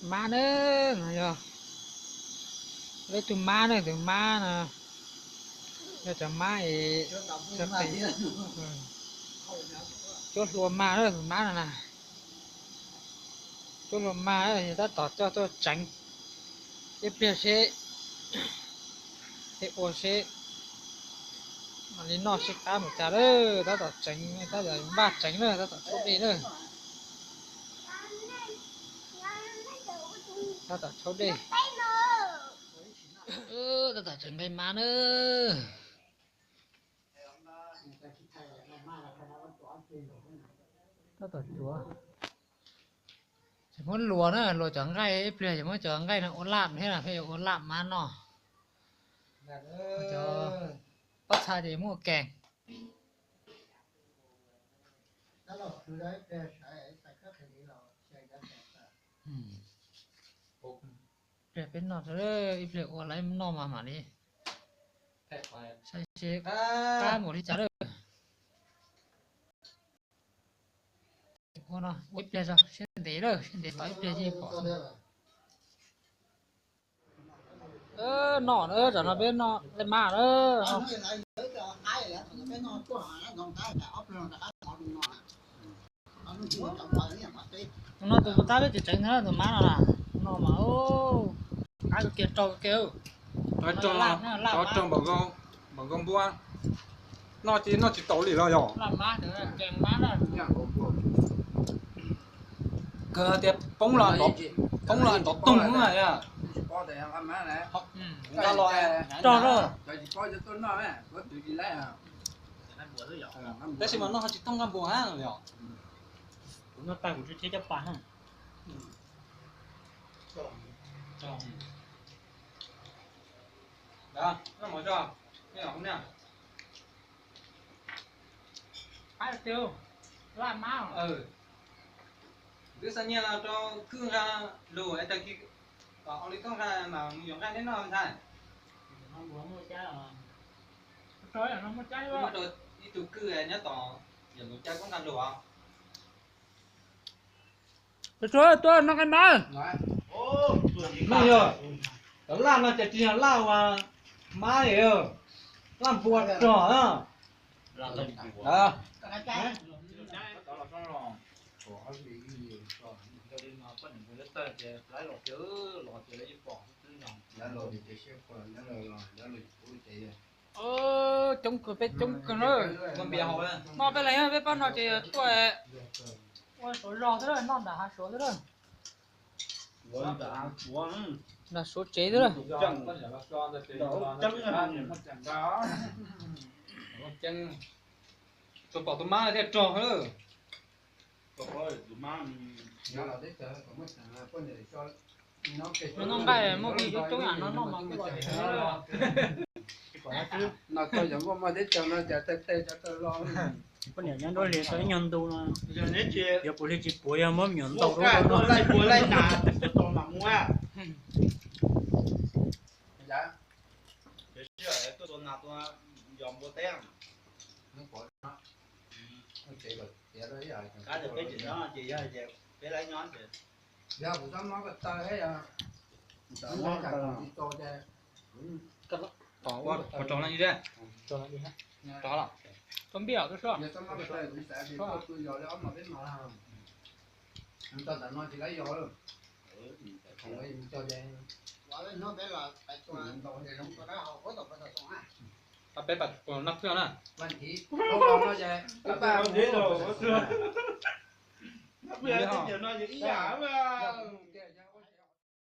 Mab na, no yog lawv tus mab na, tus mab no yog cov mab es, cuab hlua mab na, tus mab no na, cuab hlua mab, tab tom coj tuaj tseev ib pliag seb, ua seb mam li noj seb qab mus cas lawm. Tab tom tseev, tab tom npaj tseev na, tab tom tshaub dej na. Tab tom tshaub dej. Tab tom tseev nqaij mab na. Tab tom tsuav. Ces muab luas na, luas cov nqaij ib pliag ces muab cov nqaij no ua laj thiab, peb yuav ua laj mab noj. Cov pob txha ces muab ua kees. Pliag peb noj, ib pliag ua lawv noj mas mam li saib seb qab mus li cas lawm. Ua no ua ib pliag tso, siab ntev lawm, siab ntev tos ib pliag yeej pom. Noj na, tam no peb noj nqaij mab na. No tus puas tab peb tseem tseev ntawd tus mab no na. No mas qab kiag rau kiag. Rau npaum nkaus npua. Noj ces noj tsis tau li los yog. Kawg tias poob los, poob los nrov toog na. Rog los. Tab sis mas noj ho tsis toog nqaij npua hab yog. Kuv noj tag kuv tsis thiab caj pas na. Qab tiag, laj mab. Twb xa nyiaj los rau Kwj nqa lus es tag kis kom ua li koj nqa mas mus yuav nqaij neb noj ntag. Muab rau ib tug Kwj nyob tom yam mus cab koj nqa lus os. Tuaj noj nqaij mab. Yog, cov laj no ces tsis yog laj uas mab, laj npua rog na. Coob kawg, peb coob kawg na. Noj peb leeg, peb pab no ces tuaj ua Suav zog xwb, noj nram hav Suav xwb. Nram Suav tsev xwb. Tsuas pom tus mab thiaj rog. Noj nqaij muaj coob coob yam no noj mas kuj no tau yog muaj maj teb chaws no cas tej tej cov taw lo. Poj niam nyob nruab hlis tau ib nyuag ntu no, yog puav hli tsis puav yog muab me nyuam ntaus rau laij puav laij nas tau mam muab. Yog npua teb. Peb tsis nyob ces yog peb lawv nyob ces. Yog kuv txhob mob ko taw thiab yog. Ua rau no li, rau los, rau npij os, yog txhob mob ko taw kuv xav tias tuaj pw yos li ob mos peb mos. Tau ntawm no tsis lawv yos lawm. Peb pas noj phwj na. Ib yam.